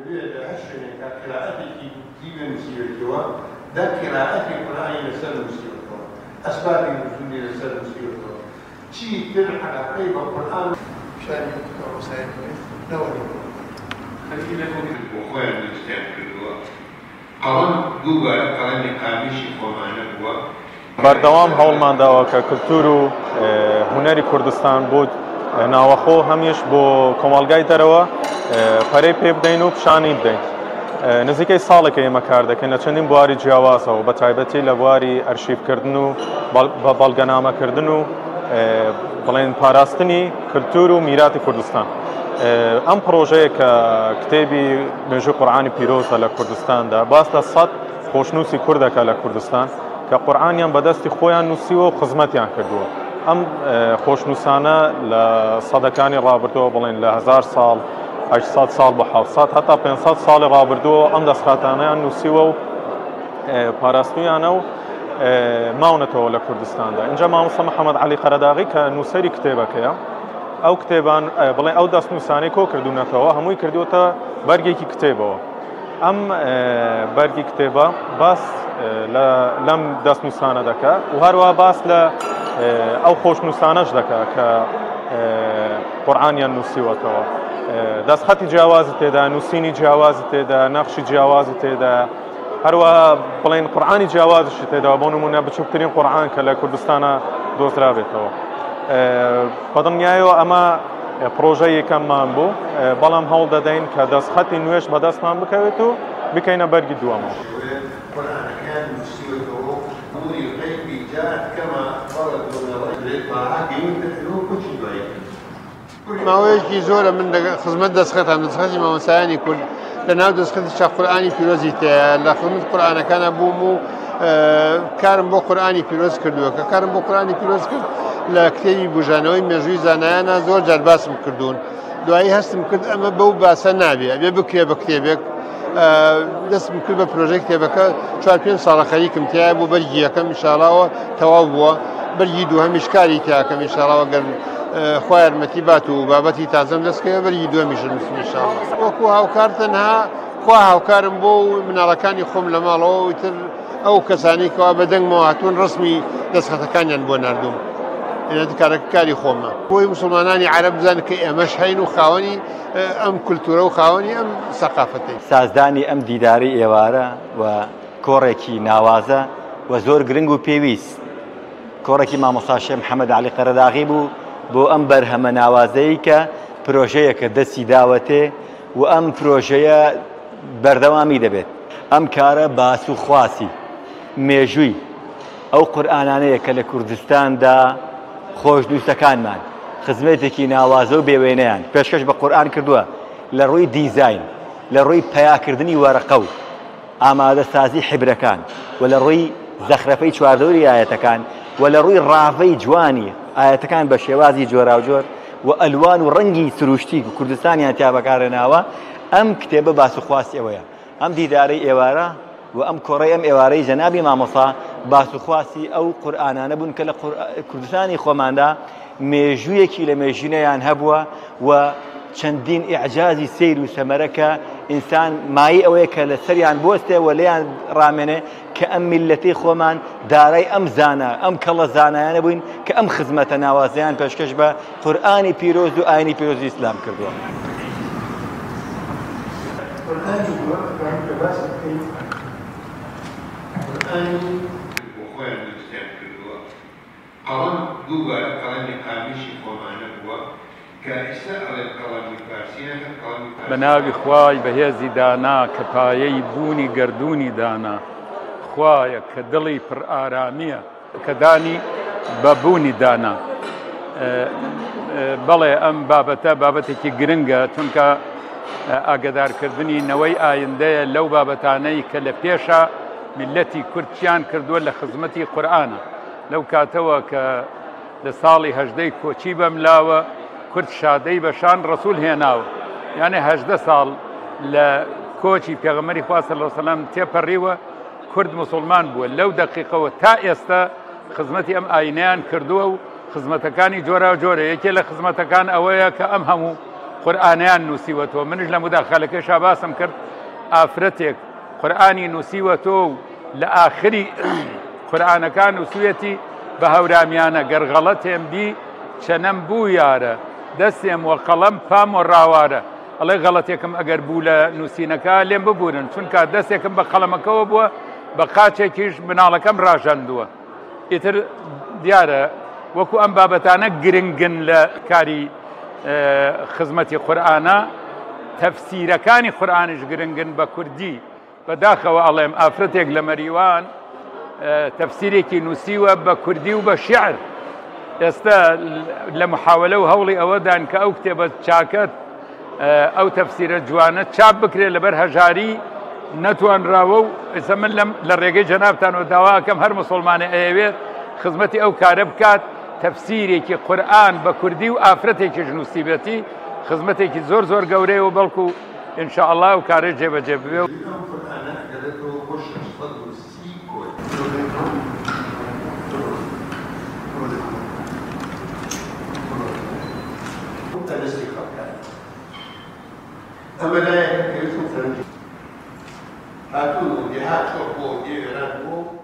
دەبێ لە هەر شوێنێکا قیرائەتێکی کوردی بێ نووسیوێتیەوە، دە قیرائەتی قورئانی لەسەر نووسیوەتەوە، ئەسبابی نزولی لەسەر نووسیوەتەوە، چی تر عەلاقەی بە قورئان و. شاری مامۆستایانی بێت نەوەک لە بۆ. خەریکی لە کۆ. بۆ خۆیان دروستیان کردووە. قەڵەم دووبارە قەڵەمی قامیشی خۆمانە بووە. بەردەوام هەوڵمان داوە کە کلتور و هونەری کوردستان بۆ ناوەخۆ هەمیش بۆ کۆمەڵگای دەرەوە پەرەی پێ بدەین و پیشانی بدەین. نزیکەی ساڵێکە ئێمە کار دەکەین لە چەندین بواری جیاوازەوە بە تایبەتی لە بواری ئەرشیفکردن و بە بەڵگەنامەکردن و بڵێن پاراستنی کلتور و میراتی کوردستان. ئەم پڕۆژەیە کە کتێبی مێژووی قورئانی پیرۆزە لە کوردستاندا باس لە سەد خۆشنووسی کوردەکە لە کوردستان کە قورئانیان بەدەستی خۆیان نووسیوە و خزمەتیان کردووە. ئەم خۆشنووسانە لە سەدەکانی ڕابردووە بڵێن لە 1000 ساڵ 800 ساڵ بۆ 700 هەتا 500 ساڵی ڕابردووە ئەم دەستخاتانەیان نووسیوە و پاراستویانە و ماونەتەوە لە کوردستاندا. اینجا مامۆستا محەممەد عەلی قەرەداغی کە نووسەری کتێبەکەیە ئەو کتێبان بڵێ ئەو دەستنووسانەی کۆ کردوونەتەوە هەمووی کردووەتە بەرگێکی کتێبەوە. ئەم بەرگی کتێبە باس لەم دەستنووسانە دەکا و هەروە باس لە ئەو خۆشنووسانەش دەکا کە قورئانیان نووسیوەتەوە. دەستخەتی جیاوازی تێدا، نووسینی جیاوازی تێدا، نەخشی جیاوازی تێدا، هەروەها بڵێن قورئانی جیاوازشی تێدا، بۆ نمونە بچووکترین قورئان کە لە کوردستانە دۆزرابێتەوە. بەدڵنیایەوە ئەمە پڕۆژەی یەکەممان بوو، بەڵام هەوڵ دەدەین کە دەستخەتی نوێش بەدەستمان بکەوێت و بکەینە بەرگی دووەمەوە. قورئانەکەیان نووسیوەتەوە و نوری غەیبی جاءت کما اخبرت کۆچی دوایی کرد. ماوەیەکی زۆرە من خزمەت دەستخەتام، دەستخەتی مامۆستایانی کورد لە ناو دەستخەتی چاپ قورئانی پیرۆزی تێیە، لە خزمەت قورئانەکانە بووم و کارم بۆ قورئانی پیرۆز کردووە. کە کارم بۆ قورئانی پیرۆز کرد لە کتێبی بوژانەوەی مێژووی زانایانە زۆر جار باسم کردوون. دوایی هەستم کرد ئەمە بەو باسە نابێ، ئەبێ بکرێ بە کتێبێک. دەستم کرد بە پرۆژەی کتێبەکە، 4-5 ساڵە خەریکم تایە بۆ بەرگی یەکەم ئینشاڵڵاوە تەواو بووە، بەرگی دووهەمیش کاری تیاکەم ئینشاڵڵاوە گەر خوا یارمەتی بات و بابەتی تازەم دەستکەوێ بەرگی دووەمیش نووسم ئینشاڵڵا. وەکو هاوکار تەنها خوا هاوکارم بۆ و مناڵەکانی خۆم لە ماڵەوە و ئیتر ئەو کەسانەی کەوا بە دەنگمەوە هاتوون ڕەسمی دەستخەتەکانیان بۆ ناردووم. ئێنە کارەکە کاری خۆمە. بۆی موسڵمانانی عەرەب بزانن کە ئێمەش هەین و خاوەنی ئەم کولتوورە و خاوەنی ئەم سەقافەتەین. سازدانی ئەم دیدارەی ئێوارە و کۆڕێکی ناوازە و زۆر گرنگ و پێویست کۆڕێکی مامۆستا شێخ محەممەد عەلی قەرەداغی بوو بۆ ئەم بەرهەمە ناوازەی کە پرۆژەیەکە دەستی داوەتێ و ئەم پرۆژەیە بەردەوامی دەبێت. ئەم کارە باس و خواسی مێژووی ئەو قورئانانەیە کە لە کوردستاندا خۆشنووسەکانمان خزمەتێکی ناوازە و بێوێنەیان پێشکەش بە قورئان کردووە لە ڕووی دیزاین، لە ڕووی پەیاکردنی وەرەقە و ئامادەسازی حیبرەکان و لە ڕووی زەخرەفەی چواردەوری ئایەتەکان و لە ڕووی ڕاڤەی جوانی ئایەتەکان بە شێوازی جۆراوجۆر و ئەلوان و ڕەنگی سروشتی کوردستانیان تیا بەکارهێناوە. ئەم کتێبە باس و خواستی ئەوەیە. ئەم دیدارەی ئێوارە و ئەم کۆڕەی ئەم ئێوارەی جەنابی مامۆستا باس و خواسی ئەو قورئانانە بوون کە لە کوردستانی خۆماندا مێژوویەکی لە مێژینەیان هەبووە و چەندین ئیعجازی سەیر و سەمەرە کە ئینسان مایەی ئەوەیە کە لەسەریان بوەستێ و لێیان ڕامێنێ کە ئەم میللەتەی خۆمان دارای ئەم زانا ئەم کەڵە زانایانە بووین کە ئەم خزمەتە ناوازەیان پێشکەش بە قورئانی پیرۆز و ئاینی پیرۆزی ئیسلام کردووە. قورئانی دووەم ئەتوانین کە باسی بکەین قورئانی. بۆ خۆیان دروستیان کردووە. قەڵەم دووبارە قەڵەمی قامیشی خۆمانە بووە کە ئیستا ئەڵێن قەڵەمی فارسی نەخێر قەڵەمی بە فارسی ناوی خوای بەهێزی دانا کە پایەی بوونی گەردوونی دانا، خوایە کە دڵی پڕ ئارامییە، کە دانی بە بوونی دانا. بەڵێ ئەم بابەتە بابەتێکی گرنگە، چونکە ئاگەدارکردنی نەوەی ئایندەیە لەو بابەتانەی کە لە پێشا میللەتی کورد چیان کردووە لە خزمەتی قورئانە. لەو کاتەوە کە لە ساڵی هەژدەی کۆچی بەملاوە کورد شادەی بە شان ڕەسول هێناوە، یانێ 18 ساڵ لە کۆچی پێغەمبەری خوا صلی الله علیه و سلم تێپەڕیوە، کورد موسڵمان بووە. لەو دەقیقەوە تا ئێستا خزمەتی ئەم ئاینەیان کردووە و خزمەتەکانی جۆراوجۆرە. یەکێ لە خزمەتەکان ئەوەیە کە ئەم هەموو قورئانیان نووسیوەتەوە. منیش لە موداخەلەکەشا باسم کرد ئافرەتێک قورئانی نووسیوەتەوە و لە ئاخری قورئانەکان نووسویەتی بە هەورامیانە گەر غەڵەتێم بی چەنەم بوو یارە دەستێم وە قەڵەم پام وە ڕاوارە. ئەڵێ غەڵەتێکم ئەگەر بوو لە نووسینەکە لێم ببورن، چونکە دەستێکم بە قەڵەمەکەوە بووە بە قاچێکیش مناڵەکەم ڕاژەندووە. ئیتر دیارە وەکو ئەم بابەتانە گرنگن لە کاری خزمەتی قورئانە، تەفسیرەکانی قورئانیش گرنگن بە کوردی. بەداخەوە ئەڵێم ئافرەتێک لە مەریوان تەفسیرێکی نووسیوە بە کوردی و بە شعر. ئێستا لە محاولە و هەوڵی ئەوەدان کە ئەو کتێبە چاکەت ئەو تەفسیرە جوانە چاپ بکرێت، لەبەر هەژاری نەتوانراوە. و ئێستا من لەم لە ڕێگەی جەنابتانەوە داواکەم هەر مسلمانێ ئەیەوێت خزمەتی ئەو کارە بکات، تەفسیرێکی قورئان بە کوردی و ئافرەتێکیش نووسیبێتی، خزمەتێکی زۆر زۆر گەورەیە و بەڵکو إن شاء الله ئەو کارە جێبەجێ ببێ. ئەم قورئانە ئەگەڕێتەوە بۆ 630 کۆی. دەستی خەڵکە. ئەمە لایەکە پێویستم سەرنجی هاتوون و دێهات چۆڵ بووە و دێ وێران بووە.